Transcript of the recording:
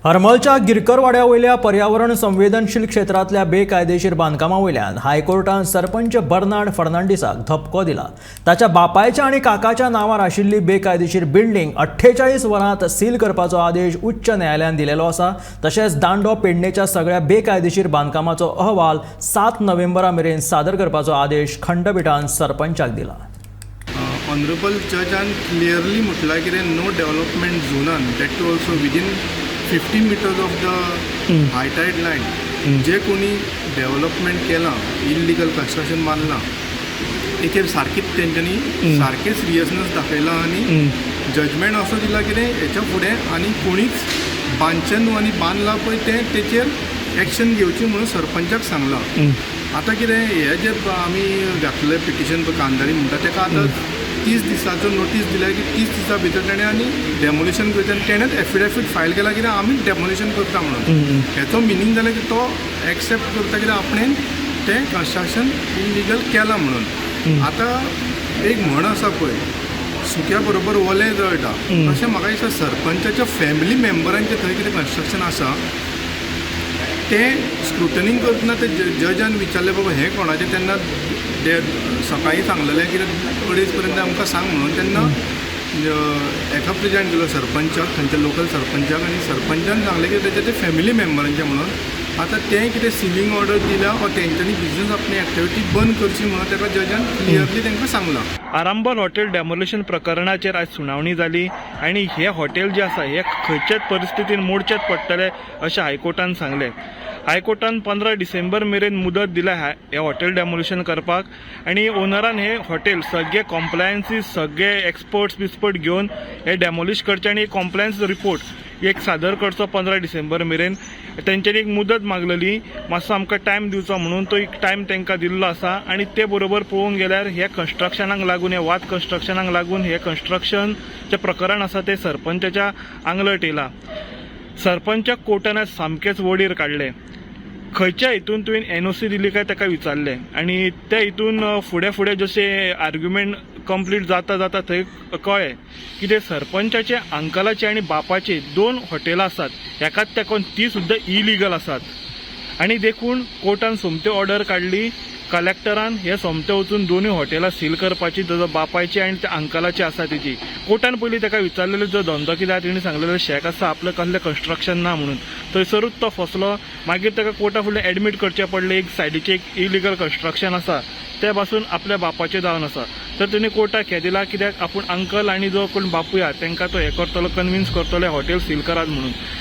हरमलच्या गिरकरवाड्या वयल्या पर्यावरण संवेदनशील क्षेत्रांतल्या बेकायदेशीर बांदकामा वयल्यान हायकोर्टान सरपंच बर्नाड फर्नांडीसाक धपको दिला. ताच्या बापायच्या आनी काकाच्या नांवार आशिल्ली बेकायदेशीर बिल्डींग 48 वरांत सील करपाचो आदेश उच्च न्यायालयान दिलेलो आसा. तशेंच दांडो पेडणेच्या सगळ्या बेकायदेशीर बांदकामाचो अहवाल 7 नोव्हेंबरा मेरेन सादर करपाचो आदेश खंडपिठान सरपंचाक दिला. ऑनरेबल जजान क्लियरली म्हटलां कितें, नो डेवलपमेंट झोनान, that too also within 50 meters of the high tide line, जे कोणी डेवलपमेंट केलां, इल्लिगल कन्स्ट्रक्शन बांदलां, तेचेर सारकीच तेंच्यांनी सारकें सिरियसनस दाखयला आनी जजमेंट असो दिला कितें, हेच्या फुडें आनी कोणीच बांदचें न्हू आनी बांदलां पळय तें, तेचेर एक्शन घेवची म्हणून सरपंचाक सांगलां. आतां कितें, हे जे आमी घातलें पिटिशन पळय, कांदारी म्हणटा तेका आतां 30 दिसाचो नोटीस दिल्या की 30 दिसां भितर तेणें आनी डेमोलिशन करचें आनी तेणेंच एफिडेवीट फायल केला कितें, आमी डेमोलिशन करता म्हणून. हेचो मिनींग जालें की तो एक्सेप्ट करता कितें, आपणें तें कन्स्ट्रक्शन इलिगल केलां म्हणून. आतां एक म्हण आसा पळय, सुक्या बरोबर ओलें जळटा. तशें म्हाका दिसता, सरपंचाच्या फॅमिली मेंबरांचें थंय कितें कन्स्ट्रक्शन आसा तें स्क्रुटनिंग करतना ते जजान विचारलें, बाबा हें कोणाचें? तेन्ना ते सकाळीं सांगलेलें कितें, 2.5 पर्यंत आमकां सांग म्हणून. तेन्ना हेका प्रेजेंट केलो सरपंचाक, थंयच्या लोकल सरपंचाक, आनी सरपंचान सांगलें की तेजे ते फॅमिली मेंबरांचें म्हणून. आतां तें कितें सिलींग ऑर्डर दिल्या वा तेंच्यांनी बिजनस आपली एक्टिविटी बंद करची म्हणून तेका जजान क्लियरली तांकां सांगलां. आरांबोल हॉटेल डेमोलिशन प्रकरणाचेर आयज सुनावणी जाली आनी हे हॉटेल जे आसा हे खंयच्याच परिस्थितीन मोडचेच पडटले अशें हायकोर्टान सांगलें. हायकोर्टान 15 डिसेंबर मेरेन मुदत दिल्या हे हॉटेल डेमोलिशन करपाक आनी ओनरान हे हॉटेल सगळे कॉम्प्लायन्सीस, सगळे एक्सपर्ट्स बिस्पर्ट घेवन हे डेमोलिश करचे आनी कॉम्प्लायन्स रिपोर्ट एक सादर करचो 15 डिसेंबर मेरेन. तेंच्यांनी एक मुदत मागलेली, मातसो आमकां टायम दिवचो म्हणून. तो एक टायम तांकां दिल्लो आसा. आनी ते बरोबर पळोवंक गेल्यार हे कन्स्ट्रक्शनाक लागून, हे वाद कन्स्ट्रक्शनाक लागून, हे कन्स्ट्रक्शनचें प्रकरण आसा तें सरपंचाच्या आंगलट येयलां. सरपंचाक कोर्टान आज सामकेंच वडीर काडलें. खंयच्या हितून तुवें एनओसी दिली काय ताका विचारलें आनी त्या हितून फुडें फुडें जशें आर्ग्युमेंट कंप्लीट जाता जाता थंय कळ्ळें की ते सरपंचाचे अंकलाचे आनी बापाचे दोन हॉटेलां आसात एकाच तेंकोन, ती सुद्दां इलिगल आसात. आनी देखून कोर्टान सोमती ऑर्डर काडली, कलेक्टरान हे सोमते वचून दोनूय हॉटेलां सील करपाची, जो बापायची आनी त्या अंकलाची आसा तेजी. कोर्टान पयलीं ताका विचारलेलो, जो धंदो कितें आहा? तेणी सांगलेलो, शॅक आसा आपलें, कसलें कन्स्ट्रक्शन ना म्हणून. थंयसरूच तो फसलो. मागीर ताका कोर्टा फुडें एडमीट करचें पडलें, एक सायडीचें एक इलिगल कन्स्ट्रक्शन आसा ते पासून आपल्या बापाचें जावन आसा. तर तेणी कोर्टाक हें दिलां, कित्याक आपूण अंकल आनी जो कोण बापूय आहा तांकां तो हें करतलो, कन्विन्स करतलो, हॉटेल सील करात म्हणून.